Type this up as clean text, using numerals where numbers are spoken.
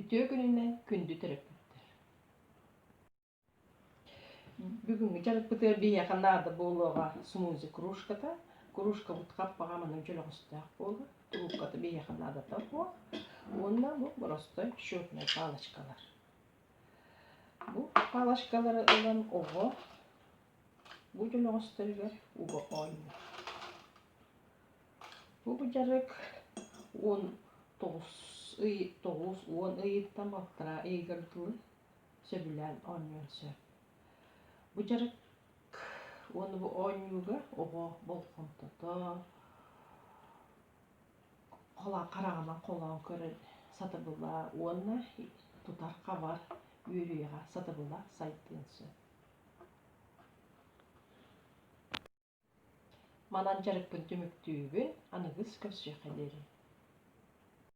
Үтүө күнүнэн күндү төрөппүттэр! Бүгүҥҥү дьарыкпытыгар биһиэхэ наада буолуоҕа смузи кружката. Кружкабыт хаппаҕа маннык дьөлөҕөстөөх буолар. Трубката биһиэхэ наадата суох. Уонна бу боростой счетнай палочкалар. Бу палочкалары ылан оҕо бу дьөлөҕөстөрүгэр уга оонньуур. Бу дьарык 19 ый 9-10 ыйыттан балтараа ыйыгар дылы сөбүлээн оонньуон сөп. Бу дьарык уонна бу оонньууга оҕо болҕомтото хараҕынан холоон көрөр сатабыла уонна тутар-хабар үөрүйэҕэ сатабыла сайдыан сөп. Манан дьарыкпын түмүктүүбүн, аныгыс көрсүөххэ диэри.